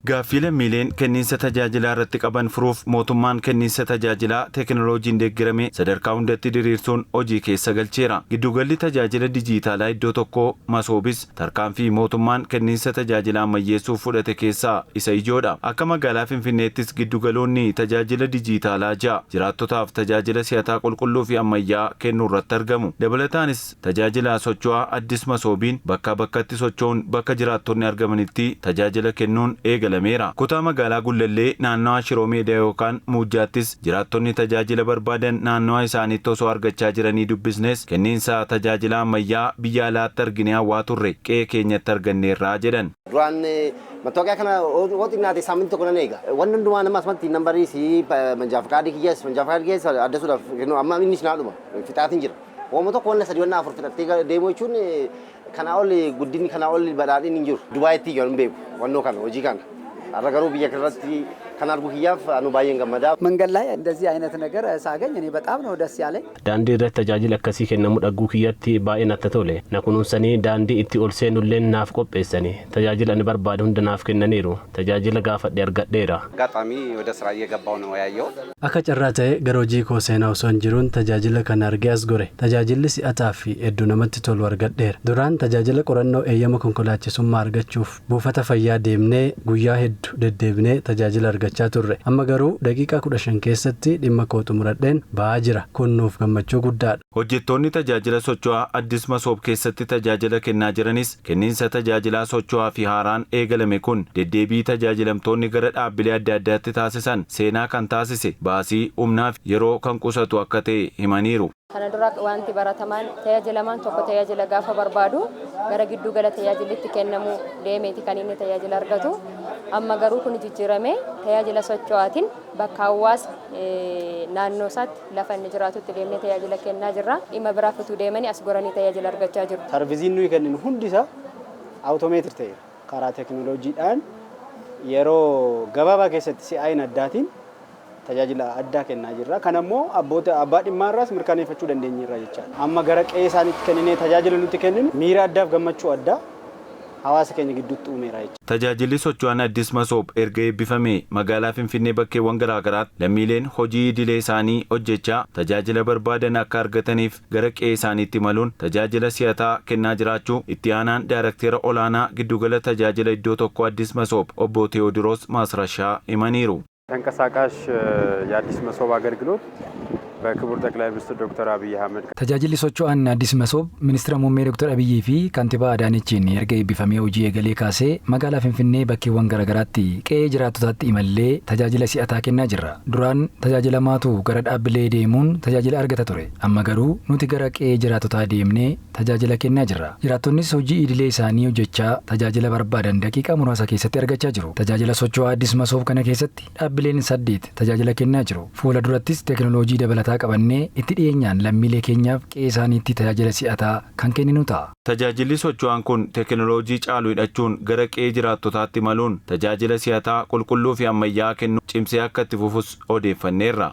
Gaaffii lammiileen kenniinsa tajaajilaa irratti qaban furuuf mootummaan kenniinsa tajaajilaa teekinooloojiin deeggarame sadarkaa hundatti diriirsuun hojii keessa galcheera. Giddugalli tajaajila dijiitaalaa iddoo tokkoo Masoobis tarkaanfii mootummaan kenniinsa tajaajilaa ammayyeessuuf fudhate keessaa isa ijoodha. Akka magaalaa Finfinneettis giddugaloonni tajaajila dijiitaalaa 6 jiraattotaaf tajaajila si'ataa, qulqulluu fi ammayyaa kennuu irratti argamu. Dabalataanis tajaajila socho'aa Addis Masoobiin bakkaa bakkatti socho'uun bakka jiraattonni argamanitti tajaajila kennuun eegalameera. Kutaa magaalaa Gullallee naannawaa Shiroo Meedaa yookaan Muujjaattis jiraattonni tajaajila barbaadan naannawaa isaaniitti osoo argachaa jiranii dubbisnes, kenniinsa tajaajila ammayyaa biyya alaatti arginee hawwaa turre qe'ee keenyatti arganneerraa jedhan. Duraan mattaawoqiyaa kana yoo xinnaate saamintii tokko nan eega. Wanni hundumaa nama asumatti nambariis manjaa faqaadii kiyyaas manjaa faqaadii kiyyaas addasuudhaaf kennu amma innis naa dhuma fixaatiin jira. Wooma tokko wanna sadi wanna afur fixattee deemuu jechuun kanaa ol guddinni, kanaa ol badhaadhinni hin jiru. Dubaayitti iyyuu hin beeku wannoo kana, hojii kana. Har'a garuu biyya kanarratti kan argu kiyyaaf anu baay'een gammada. መንገድ ላይ እንደዚህ አይነት ነገር ሳገኝ እኔ በጣም ነው ደስ ያለኝ። Daandii irratti tajaajila akkasii kennamu dhagguu kiyyatti baay'ee natti tole. Na kunuunsanii daandii itti ol seenullee naaf qopheessanii tajaajila ani barbaade hunda naaf kennaniiru. Tajaajila gaafadhe argadheera. አጋጣሚ ወደ ስራ እየገባው ነው ያየሁት። Akka carraa ta'e gara hojii koo seenaa osoo hin jiruun tajaajila kana argee as gore. Tajaajilli si'ataa fi hedduu namatti tolu argadheera. Duraan tajaajila qorannoo eeyyama konkolaachisummaa argachuuf buufata fayyaa deemnee guyyaa hedduu deddeebinee tajaajila argachaa turre. Amma garuu daqiiqaa 15 keessatti dhimma koo xumuradheen ba'aa jira. Kun nuuf gammachuu guddaadha. Hojjettoonni tajaajila socho'aa Addis Masoob keessatti tajaajila kennaa jiranis kenniinsa tajaajilaa socho'aa fi haaraan eegalame kun deddeebii tajaajilamtoonni gara dhaabbilee adda addaatti taasisan seenaa kan taasise, baasii, humnaa fi yeroo kan qusatu akka ta'e himaniiru. Kana dura wanti baratamaan tajaajilamaan tokko tajaajila gaafa barbaadu gara giddu gala tajaajilli kennamu deemeeti kan inni tajaajila argatu. Amma garuu kun jijjiirame, tajaajila socho'aatiin bakka hawaasni naannoo isaatti lafa inni jiraatutti deemnee tajaajila kennaa jirra. Dhimma biraaf utuu deemanii as goranii tajaajila argachaa jiru. Serviceiin nuyi kenninu hundi isaa automate ta'eera. Karaa teekinooloojiidhaan yeroo gabaabaa keessatti si'aayina addaatiin tajaajila addaa kennaa jirra. Kana immoo abboota abbaa dhimmaa irraas mirkaneeffachuu dandeenyeerra jechaadha. Amma gara qe'ee isaaniitti kenninee tajaajila nuti kenninu miira addaaf gammachuu addaa hawaasa keenya gidduutti uumeera jechuudha. Tajaajilli socho'aan Addis Masoob erga eebbifamee magaalaa Finfinnee bakkeewwan garaagaraatti lammiileen hojii idilee isaanii hojjechaa tajaajila barbaadan akka argataniif gara qe'ee isaaniitti maluun tajaajila si'ataa kennaa jiraachuu itti aanaan daayiraaktera olaanaa giddugala tajaajila iddoo tokko Addis Masoob obbo Teewodiroos Maasrashaa himaniiru. ተንቀሳቃሽ የአዲስ መሶብ አገልግሎት በክቡር ጠቅላይ ሚኒስትር ዶክተር አብይ አህመድ Tajaajilli socho'aan Addis Masoob ministeera muummee Dr. Abiyyi fi kantiibaa Adaanechiin erga eebbifamee hojii eegalee kaasee magaalaa Finfinnee bakkeewwan garaagaraatti qe'ee jiraattotaatti imallee tajaajila si'ataa kennaa jirra. Duraan tajaajilamaatu gara dhaabbilee deemuun tajaajila argata ture. Amma garuu nuti gara qe'ee jiraattotaa deemnee tajaajila kennaa jirra. Jiraattonnis hojii idilee isaanii hojjechaa tajaajila barbaadan daqiiqaa muraasa keessatti argachaa jiru. Tajaajila socho'aa Addis Masoob kana keessatti dhaabbileen saddeet tajaajila kennaa jiru. Fuula durattis teekinooloojii dabalataa qabannee itti dhiyeenyaan lammiilee keenyaaf qe'ee isaaniitti tajaajila si'ataa kan kenninu ta'a. Tajaajilli socho'aan kun teekinooloojii caalu hidhachuun gara qe'ee jiraattotaatti maluun tajaajila si'ataa, qulqulluu fi ammayyaa kennu cimsee akka itti fufus odeeffanneerra.